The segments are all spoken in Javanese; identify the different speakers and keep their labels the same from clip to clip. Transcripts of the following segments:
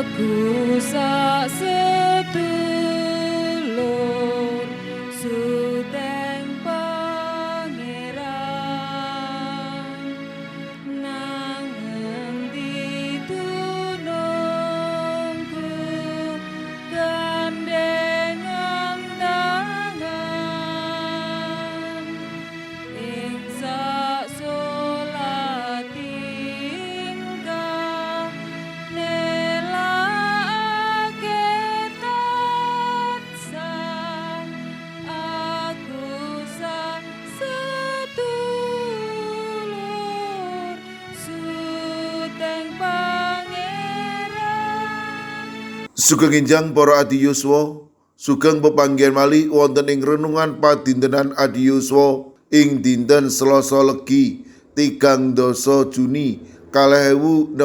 Speaker 1: Aku sak sedulur suteng Pangeran, nang endi dunungku gandengan tangan ing sak solat tingkah nelakake tansah. Aku sak sedulur suteng Pangeran.
Speaker 2: Sugeng enjang, para adi yuswa, sugeng pepanggihan malih wonten ing renungan padintenan adi yuswa ing dinten Selasa Legi, 30 Juni 2026.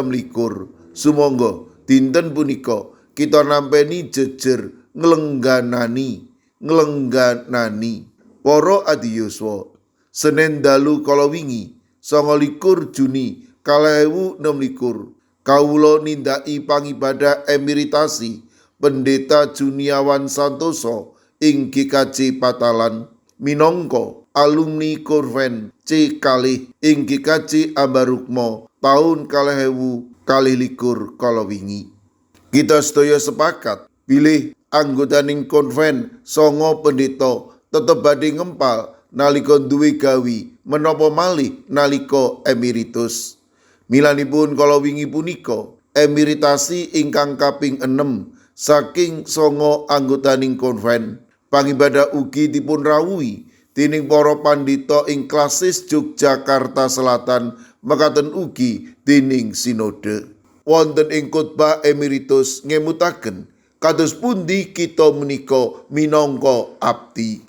Speaker 2: Sumangga dinten punika kita nampeni jejer nglengganani, nglengganani. Para adi yuswa, Senin dalu kala wingi, 29 Juni 2026, kawula nindaki pangibadah emeritasi Pendeta Juniawan Santoso ing GKJ Patalan minangka alumni Konven C kalih ing GKJ Ambarukmo taun 2022 kala wingi. Kita sedaya sepakat bilih anggotaning konven sanga pendeta tetep badhe ngempal nalika duwe gawi, menapa malih nalika emeritus. Milanipun kala wingi punika emeritasi ingkang kaping 6 saking 9 anggotaning konven. Pangibadah ugi dipun rawuhi dening para pandhita ing Klasis Yogyakarta Selatan, mekaten ugi dening sinode. Wonten ing khotbah emeritus ngemutaken kados pundi kita menika minangka abdi.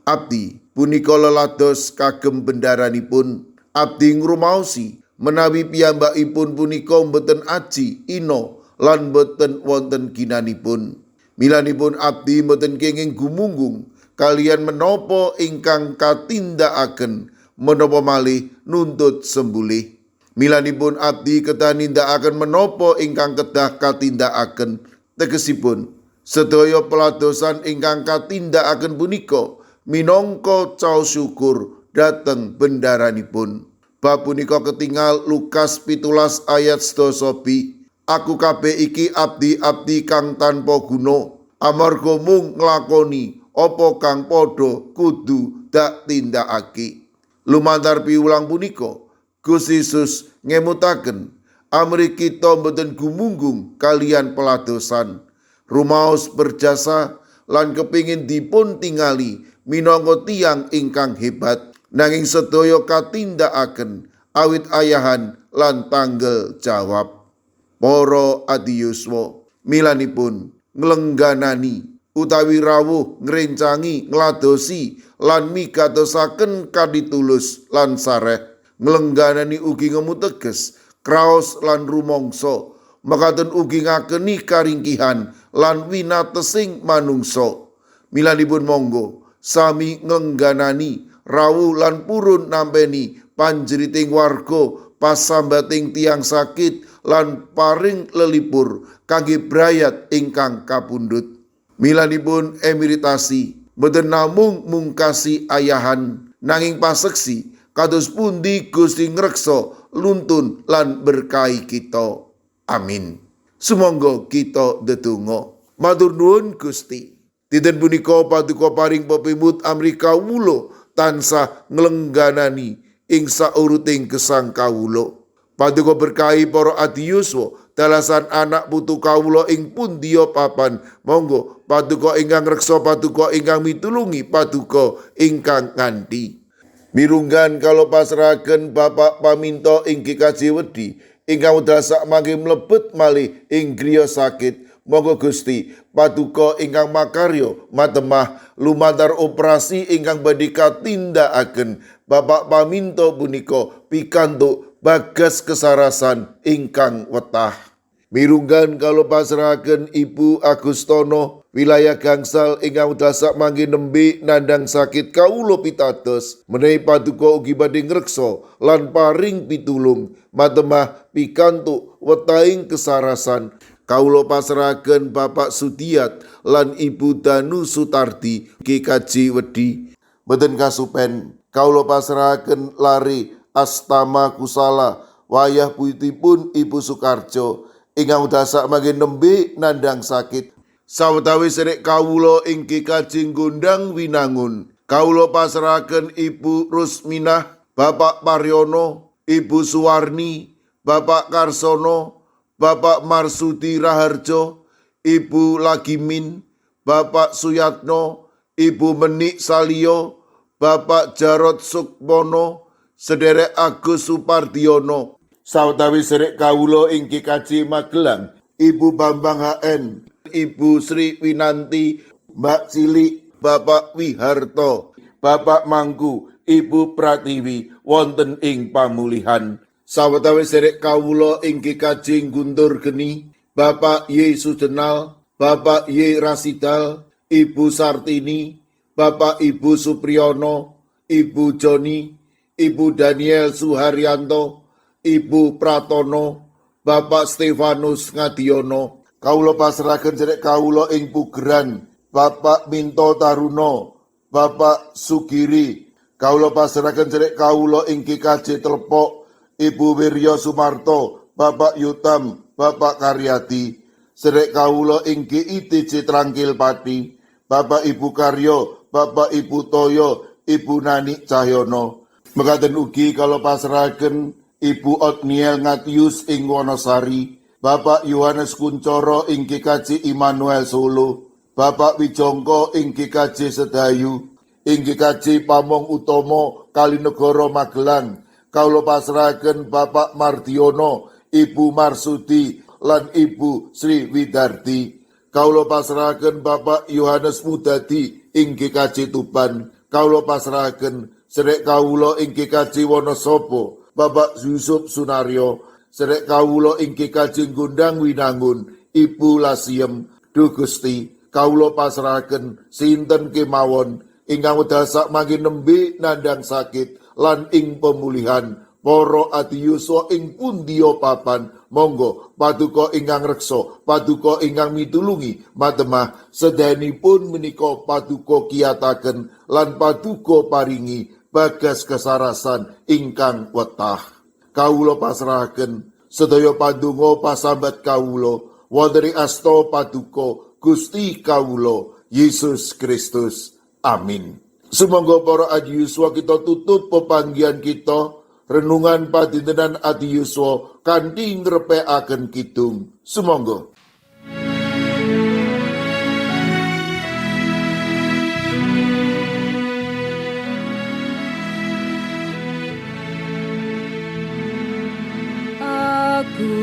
Speaker 2: Abdi punika lelados kagem bendaranipun. Abdi ngrumaosi menawi piyambakipun punika mboten aji ina lan boten wonten ginanipun. Milanipun abdi mboten kenging gumunggung kaliyan menapa ingkang katindakaken, menapa malih nuntut sembulih. Milanipun abdi kedah nindakaken menapa ingkang kedah katindakaken, tegesipun sedaya peladosan ingkang katindakaken punika minangka caos syukur dhateng bendaranipun. Bab punika ketingal Lukas 17 ayat 10 b. Aku kabeh iki abdi-abdi kang tanpa guna, amarga mung nglakoni apa kang padha kudu dak tindakake. Lumantar piwulang punika Gusti Yesus ngemutaken amrih kita mboten gumunggung kaliyan peladosan, rumaos berjasa lan kepingin dipun tingali minangka tiyang ingkang hebat, nanging sedaya katindakaken awit ayahan lan tanggel jawab. Para adi yuswa, milanipun nglengganani utawi rawuh ngrencangi, ngladosi lan migatosaken kanthi tulus lan sareh. Nglengganani ugi ngemut teges kraos lan rumangsa, mekaten ugi ngakeni karingkihan lan winatesing manungsa. Milanipun monggo sami nglengganani, rawuh lan purun nampeni panjeriting warga, pasambating tiyang sakit lan paring lelipur kangge brayat ingkang kapundhut. Milanipun emeritasi mboten namung mungkasi ayahan, nanging paseksi kados pundi Gusti ngreksa, nuntun lan berkahi kita. Amin. Sumangga kita ndedonga. Matur nuwun, Gusti. Dinten punika paduka paring pepimut amrih kawula tansah nglengganani ing sauruting gesang kawula. Paduka berkahi para adi yuswa dalasan anak putu kawula ing pundiya papan. Monggo paduka ingkang reksa, paduka ingkang mitulungi, paduka ingkang nganti. Mirunggan kula pasrahaken Bapak Paminto ing GKJ Wedi ingkang wekdal sakmangke mlebet malih ing griya sakit. Monggo Gusti paduka ingkang makarya matemah lumantar operasi ingkang badhe katindakaken Bapak Paminto punika pikantuk bagas kesarasan ingkang wetah. Mirunggan kula pasrahaken Ibu Agustono wilayah Gangsal ingkang wekdal sakmangke nembe nandang sakit, kawula pitados menawi paduka ugi badhe ngreksa lan paring pitulung matemah pikantuk wetahing kesarasan. Kawula pasrahaken Bapak Sudiat lan Ibu Danu Sutardi GKJ Wedi. Mboten kasupen kawula pasrahaken lare Astama Kusala wayah buyutipun Ibu Sukarjo ingkang dasak mangke nembe nandhang sakit. Sawetawis sedherek kawula ing GKJ Gondang Winangun, kawula pasrahaken Ibu Rusminah, Bapak Paryono, Ibu Suwarni, Bapak Karsono, Bapak Marsudi Raharjo, Ibu Lagimin, Bapak Suyatno, Ibu Menik Salio, Bapak Jarod Sukmono, Sederek Agus Supardiono. Sawetawis sedherek kawula ing GKJ Magelang, Ibu Bambang HN, Ibu Sri Winanti, Mbak Cilik, Bapak Wiharto, Bapak Mangku, Ibu Pratiwi wonten ing pamulihan. Sawetawis sedherek kawula ing GKJ Guntur Geni, Bapak Y Sujenal, Bapak Y Rasidal, Ibu Sartini, Bapak Ibu Supriyono, Ibu Joni, Ibu Daniel Suharyanto, Ibu Pratono, Bapak Stefanus Ngadiono. Kawula pasrahaken sedherek kawula ing Pugeran, Bapak Minto Taruno, Bapak Sugiri. Kawula pasrahaken sedherek kawula ing GKJ Telepok, Ibu Wiryo Sumarto, Bapak Yutam, Bapak Karyadi. Sedherek kawula ing GITJ Trangkil Pati, Bapak Ibu Karyo, Bapak Ibu Toyo, Ibu Nani Cahyono. Mekaten ugi kawula pasrahaken Ibu Otniel Ngatius ing Wonosari, Bapak Yohanes Kuncoro ing GKJ Immanuel Solo, Bapak Wijongko ing GKJ Sedayu, ing GKJ Pamong Utomo Kalinegoro Magelang. Kawula pasrahaken Bapak Mardiono, Ibu Marsudi lan Ibu Sri Widardi. Kawula pasrahaken Bapak Yohanes Mudadi ing GKJ Tuban. Kawula pasrahaken sedherek kawula ing GKJ Wonosobo, Bapak Yusuf Sunaryo. Sedherek kawula ing GKJ Gondang Winangun, Ibu Lasiem. Duh Gusti, kawula pasrahaken sinten kemawon ingkang wekdal sakmangke nembe nandhang sakit lan ing pemulihan para adiyuswa ing pundiya papan. Monggo paduka ingkang reksa, paduka ingkang mitulungi matemah sedayanipun menika paduka kiyataken lan paduka paringi bagas kesarasan ingkang wetah. Kawula pasrahaken sedaya pandonga pasambat kawula wonten ing asta paduka Gusti kawula Yesus Kristus. Amin. Sumangga para adiyuswa kita tutup pepanggihan kita renungan padintenan adiyuswa kanthi ngrepekaken kidung. Sumangga.
Speaker 1: Aku